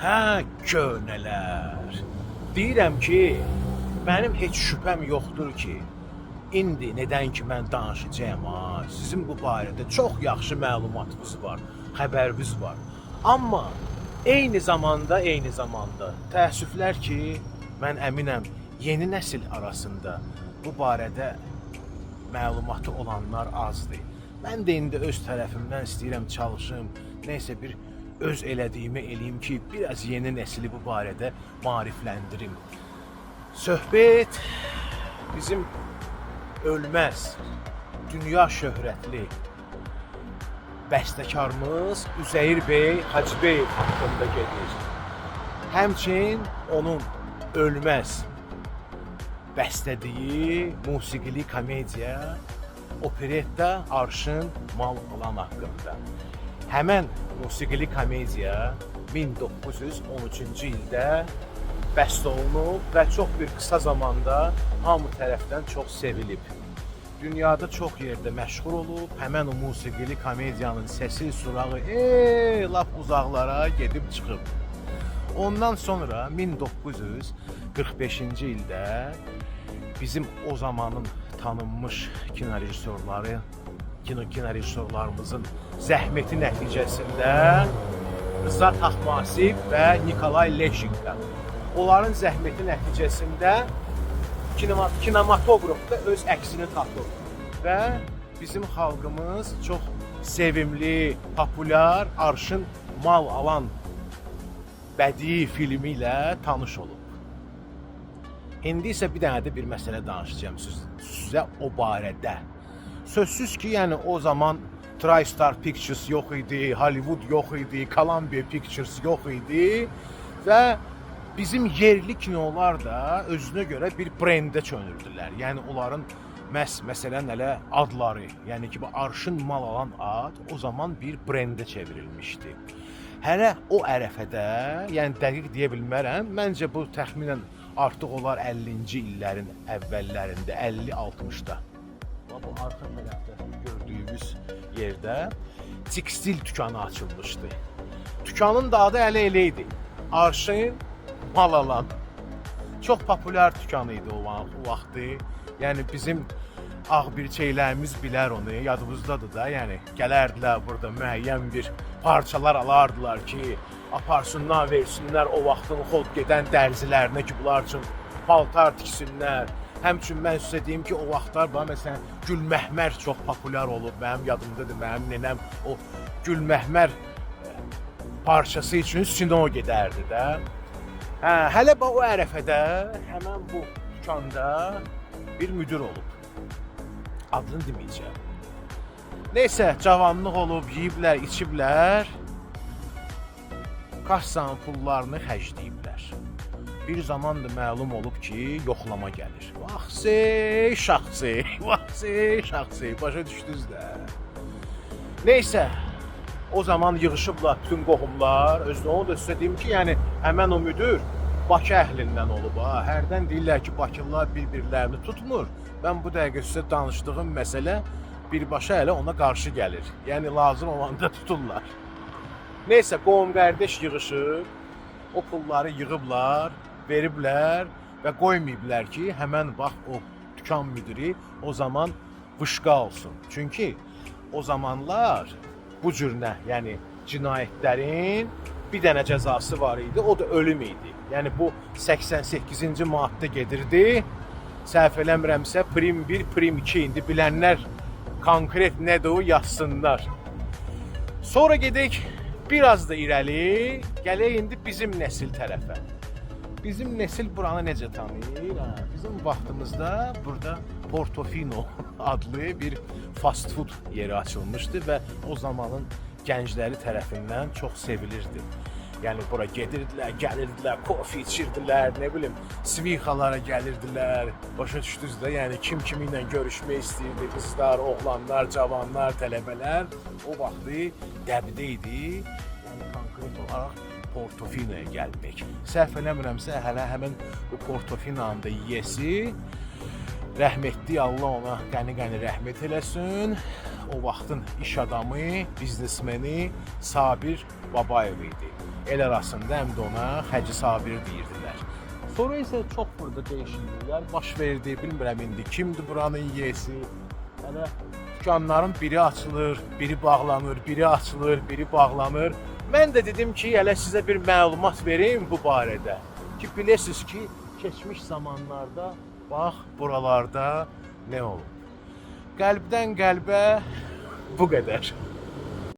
Hə, köhnələr. Deyirəm ki, mənim heç şübhəm yoxdur ki, indi nədən ki mən danışacağam ha, sizin bu barədə çox yaxşı məlumatınız var, xəbəriniz var. Amma eyni zamanda təəssüflər ki, mən əminəm yeni nəsil arasında bu barədə məlumatı olanlar azdır. Mən də indi öz tərəfimdən istəyirəm çalışım, nəysə bir öz elədiyimi eləyim ki, biraz yeni nəsli bu barədə maarifləndirim. Söhbət bizim ölməz, dünya şöhrətli bəstəkarımız Üzeyir bəy Hacıbəyev haqqında gedir. Həmçinin onun ölməz bəstədiyi musiqili komediya operetta Arşın Mal Alan haqqında. Həmən musiqili komediya 1913-cü ildə bəstə olunub və çox bir qısa zamanda hamı tərəfdən çox sevilib. Dünyada çox yerdə məşhur olub. Həmən o musiqili komediyanın səsi, surağı lap uzaqlara gedib çıxıb. Ondan sonra 1945-ci ildə bizim o zamanın tanınmış kinorejissorları, kinorejissorlarımızın zəhməti nəticəsində Rıza Taxmasib və Nikolay Leşinka, onların zəhməti nəticəsində kinematoqrafda öz əksini tapıb və bizim xalqımız çox sevimli, populyar Arşın Mal Alan bədii filmi ilə tanış olub. İndi isə bir dənə də bir məsələ danışacağam sizə o barədə. Sözsüz ki, yəni o zaman TriStar Pictures yox idi, Hollywood yox idi, Columbia Pictures yox idi və bizim yerli kinolar da özünə görə bir brendə çönürdülər. Yəni onların məhz məsələn elə adları, yəni ki bu Arşın Mal Alan ad o zaman bir brendə çevrilmişdi. Hələ o ərəfədə, yəni dəqiq deyə bilmərəm, məncə bu təxminən artıq olar 50-ci illərin əvvəllərində, 50-60-da. Bax bu arxa tərəfdə gördüyümüz yerdə tekstil dükanı açılmışdı. Dükanın da adı hələ elə idi. Arşın Mal Alan. Çox populyar dükan idi o vaxtı. Yəni bizim ağbirçəklərimiz bilər onu, yadımızdadır da. Yəni gələrdilər, burada müəyyən bir parçalar alardılar ki, aparsınlar, versinlər o vaxtın xod gedən dərzilərinə ki, bunlar üçün paltar tiksinlər. Həmçinin mən sizə deyim ki, o vaxtlar bax məsələn gülməhmər çox populyar olub. Mənim yadımdadır, mənim nənəm o gülməhmər parçası üçün sino gedərdi də. Hə, hələ bax o ərəfədə həmən bu dükanda bir müdür olub. Adını deməyəcəm. Neysə, cavanlıq olub, yeyiblər, içiblər. Kassanın pullarını xərcləyiblər. Bir zaman da məlum olub ki, yoxlama gəlir. Vaxsey, şaxsey, vaxsey, şaxsey, başa düşdünüz də. Neysə, o zaman yığışıblar bütün qohumlar. Özünə onu da sizə deyim ki, yəni həmən o müdür Bakı əhlindən olub ha. Hərdən deyirlər ki, Bakılılar bir-birlərini tutmur. Mən bu dəqiqə sizə danışdığım məsələ birbaşa elə ona qarşı gəlir. Yəni lazım olanda tuturlar. Neysə, qohum qardaş yığışıb, o pulları yığıblar, veriblər və qoymayıblar ki, həmən bax o dükan müdiri o zaman vışqa olsun. Çünki o zamanlar bu cür nə, yəni cinayətlərin bir dənə cəzası var idi, o da ölüm idi. Yəni bu 88-ci maddə gedirdi. Səhv eləmirəmsə prim 1, prim 2, indi bilənlər konkret nədir o yazsınlar. Sonra gedək biraz da irəli, gələk indi bizim nəsil tərəfə. Bizim nəsil buranı necə tanıyır? Ha, bizim vaxtımızda burada Portofino adlı bir fast food yeri açılmışdı və o zamanın gəncləri tərəfindən çox sevilirdi. Yəni bura gedirdilər, gəlirdilər, kofe içirdilər, nə bilim, svixalara gəlirdilər. Başa düşdünüz də, yəni kim kimi ilə görüşmək istəyirdi, qızlar, oğlanlar, cavanlar, tələbələr o vaxtı dəbdə idi. Yəni konkret olaraq Portofinoya gəlmək. Səhv eləmirəmsə hələ həmin bu Portofinonun da yiyəsi Rəhmətli, Allah ona qəni-qəni rəhmət eləsin. O vaxtın iş adamı, biznesmeni Sabir Babayev idi. El arasında həm də ona Hacı Sabir deyirdilər. Sonra isə çox burada dəyişikliklər baş verdi. Bilmirəm indi kimdir buranın yiyesi. Hələ dükanların biri açılır, biri bağlanır, biri açılır, biri bağlanır. Mən də dedim ki, hələ sizə bir məlumat verim bu barədə. Ki biləsiniz ki, keçmiş zamanlarda bax buralarda nə olub. Qəlbdən qəlbə bu qədər.